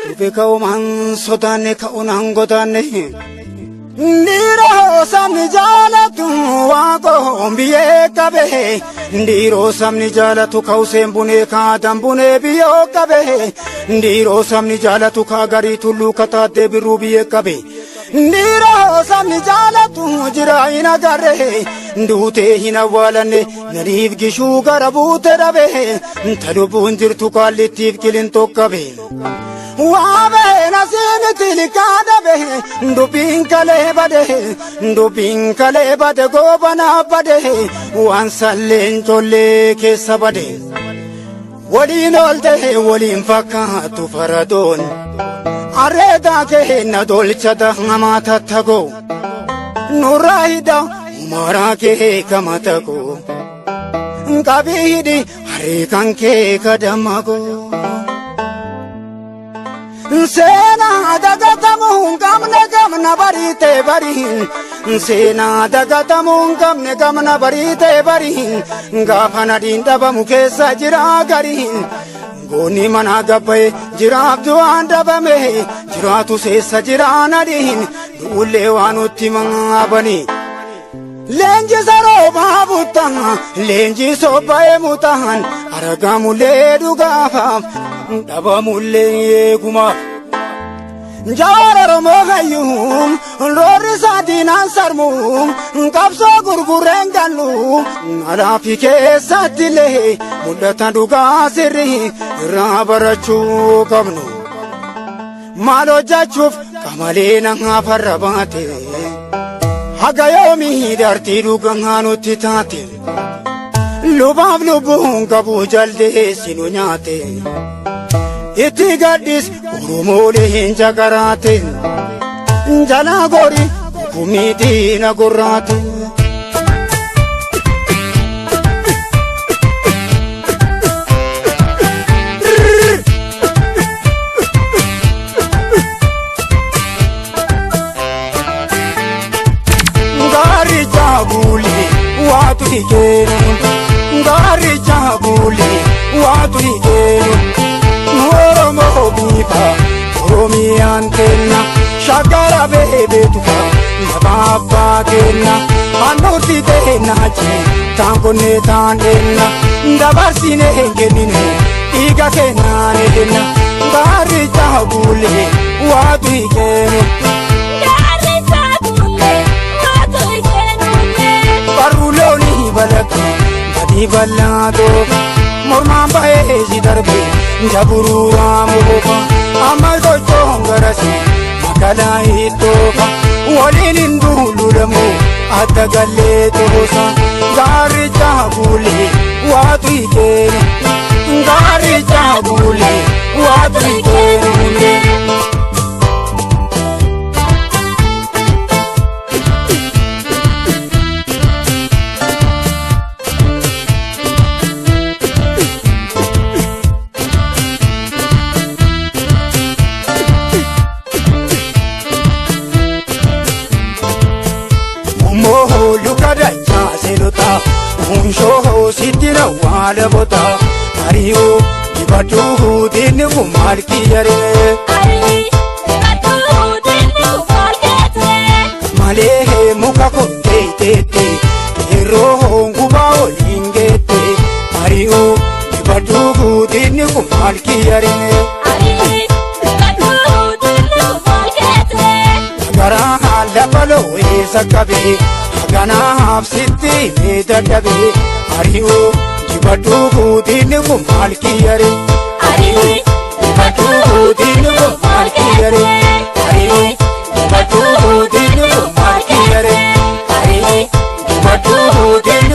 Dhufe ka'umaan sodaanne ka'uun godaanne. Ndiiroo sabni jaalatu waaqoon biyyee qabe. Ndiiroo sabni jaalatu ka'useen bunee kaatan bunee biyyoo qabe. Ndiiroo sabni jaalatu kaagarii tulluu kataaddee birruu biyyee qabe. Ndiiroo sabni jaalatu jira hin agarre. Duutee hin awwaalanne nadiif gishuu gara buute dhabe. Ta lubbuun jirtu kaallittiif qilintoo qabe. Waabee nasiimiti liqaa dhabe dubbiin kalee bade dubbiin kalee bade goobanaa bade waan salleen collee keessa bade. Waliin oolte waliin fakkaatu faradoon areedaa keenna dolchata hamaa tattagoo nurraa hidha umaraa kee kamatagoo qabii hidhi harree kan kee kadamagoo. Seenaa dagatamuu hin qabne gamna bariitee bariin. Seenaa dagatamuu hin qabne gamna bariitee bariin. Gaafa nadiin dhabamu keessa jira gariin. Goonni manaa gabbaye jiraaf du'aan dhabame jiraatu seessa jira nadiin du'ullee waan nutti maabanii. Leenjisa roobaa buttaa leenjisoo ba'ee mutaan argamullee dhugaafaaf dhabamullee eegumaaf. Jawaar Oromoo hayyuu roorri saadiinaan sarmuu qabsoo gurgureen gallu alaafi keessatti illee mul'ata dhugaa sirrii irraa barachuu qabnu. Maal hojjechuuf qamalee nama farra baate. Haga yoomii dartii dhugaa nutti taate. Lubaaf lubbuun qabu jaldeessi nu nyaate. Itti gaddis Oromoolee hin jagaraate. Jalaa gori kumii diina gurraate. Gaarri jaabulee waatu hiikeenu. Gaarri jaabulee waatu hiikeenu. Oromoo biifa Oromiyaan kenna. Shagara beebeetufa lafa abbaa kenna. Handhuurti teenna jee taan konnee taan dhenna. Dabarsine hin kenninu dhiiga kennaan kenna. Gaarri jaabulee waatu hiikeenu. Barruulooni balaka badii bal'aa toofa mormaan ba'ee si darbe jaburuuraa moofa amma gochoon garasi makalaa hittoofa waliin hin duululamu adda gallee toosa gaarri jaabulee waatu hiikeenu gaarri jaabulee waatu hiikeenu. Unshoo sitti rawwaala bota ari'uu dibaduu diinni kun maal kiyyaree. Malee muka kottee teette yeroo gubaa waliin geette ari'uu dibaduu diinni kun maal kiyyaree. Garaa lafa loo'eessa qabee haganaaf sitti himee dadhabee ari'uu dibaduu diinni kun maal kiyyaree. Ari'uu dibaduu diinni kun maal kiyyaree. Ari'uu dibaduu diinni kun maal kiyyaree. Ari'uu dibaduu diinni.